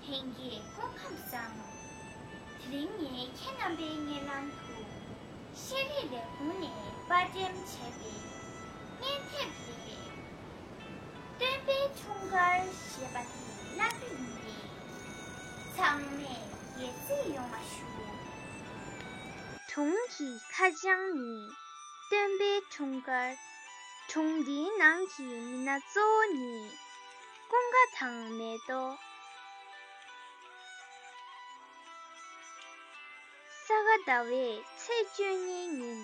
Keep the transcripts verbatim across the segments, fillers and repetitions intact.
ལྷན་རྒྱས་སྐུ་ཁམས་བཟང་། དེ་རིང་ངས་ཁྱེད་རྣམ་པའི་སྙན་ལམ་དུ། ཤེས་རིག་ལས་ཁུངས་ནས་དཔར་འགྲེམས་བྱས་པའི་བརྙན་དེབ་ལས། སྟོན་པའི་འཁྲུངས་སྐར་ཞེས་པ་དེ་བཀླག་རྒྱུ་ཡིན་པས། ཚང་མས་དགྱེས་གཟིགས་ཡོང་བ་ཞུ། སྒྲུང་གི་ཁ་བྱང་ནི། སྟོན་པའི་འཁྲུངས་སྐར། སྒྲུང་འདིའི་ནང་གི་མི་སྣ་གཙོ་བོ་ནི། ཀུན་དགའ་དང་མེ་ཏོག་ས་ག་ཟླ་བའི་ཚེས་བཅུ་གཉིས་ཉིན།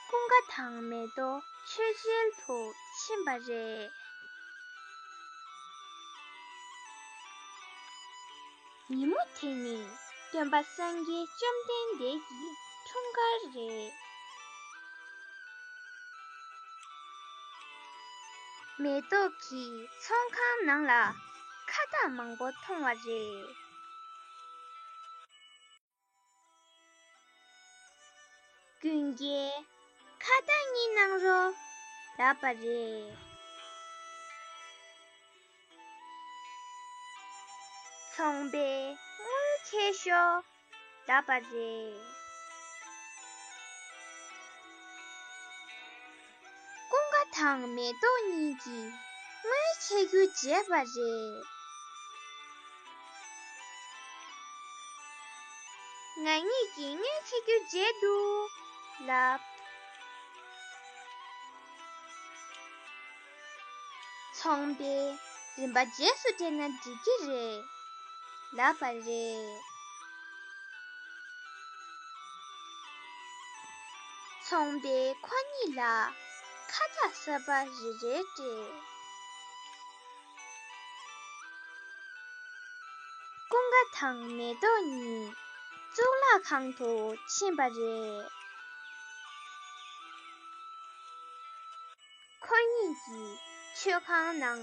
ཀུན་དགའ་དང་མེ་ཏོག་མཆོད་མཇལ་དུ་ཕྱིན་པ་རེད། ཉིན་མོ་དེ་ནི་སྟོན་པ་སངས་རྒྱས་བཅོམ་ལྡན་འདས་ཀྱི་འཁྲུངས་སྐར་རེད། མེ་ཏོག་གིས་ཚོང་ཁང་ནང་ལ་ཁ་བཏགས་མང་པོ་མཐོང་བ་རེད། ཀུན་དགའི་ཁ་བཏགས་གཉིས་གནང་རོགས་ལབ་པ་རེད། ཚོང་པས་དངུལ་ཁྱེར་ཤོག་ལབ་པ་རེད། ཀུན་དགའ་དང་མེ་ཏོག་གཉིས་ཀྱིས་དངུལ་ཁྱེར་རྒྱུ་བརྗེད་པ་རེད། ང་གཉིས་ཀྱིས་དངུལ་ཁྱེར་རྒྱུ་བརྗེད་འདུག་ལབ། ཚོང་པས་རིན་པ་རྗེས་སུ་སྤྲད་ན་འགྲིག་གི་རེད་ལབ་པ་རེད། ཚོང་པས་ཁོ་གཉིས་ལ་ཁ་བཏགས་གསར་པ་རེ་རེ་སྤྲད། ཀུན་དགའ་དང་མེ་ཏོག་གཉིས་གཙུག་ལག་ཁང་དུ་ཕྱིན་པ་རེད། ཁོ་གཉིས་ཀྱིས་མཆོད་ཁང་ནང་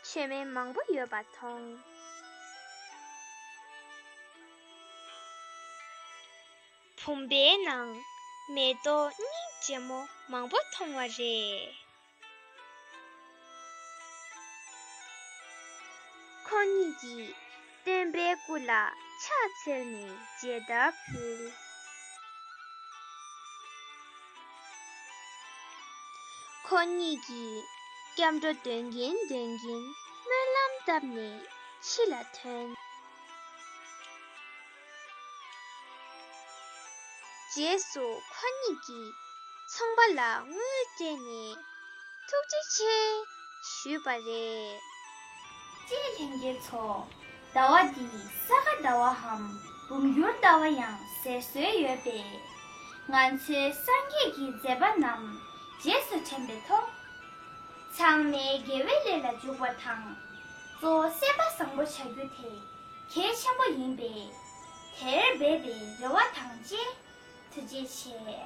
མཆོད་མེ་མང་པོ་ཡོད་པ་མཐོང་། བུམ་པའི་ནང་མེ་ཏོག་སྙིང་རྗེ་མོ་མང་པོ་མཐོང་བ་རེད། ཁོ་གཉིས་ཀྱིས་སྟོན་པའི་སྐུ་ལ་ཕྱག་འཚལ་ནས་མཇལ་དར་ཕུལ། ཁོ་གཉིས་ཀྱིས་སྐྱབས་འགྲོ་འདོན་གྱིན་འདོན་གྱིན་སྨོན་ལམ་བཏབ་ནས་ཕྱི་ལ་ཐོན། རྗེས་སུ་ཁོ་གཉིས་ཀྱིས་ཚོང་པ་ལ་དངུལ་སྤྲད་ནས་ཐུགས་རྗེ་ཆེ་ཞུས་པ་རེད། ལྷན་རྒྱས་ཚོ། ཟླ་བ་འདི་ས་ག་ཟླ་བའམ་འབུམ་འགྱུར་ཟླ་བ་ཡང་ཟེར་སྲོལ་ཡོད་པས། ང་ཚོའི་སངས་རྒྱས་ཀྱི་མཛད་པ་རྣམས་རྗེས་སུ་དྲན་པའི་ཐོག་ཚང་མས་དགེ་བའི་ལས་ལ་འཇུག་པ་དང་། གཙོ་བོ་སེམས་པ་བཟང་པོ་བྱ་རྒྱུ་དེ་གལ་ཆེན་པོ་ཡིན་པས། དེར་འབད་པའི་རེ་བ་དང་བཅས་ཐུགས་རྗེ་ཆེ།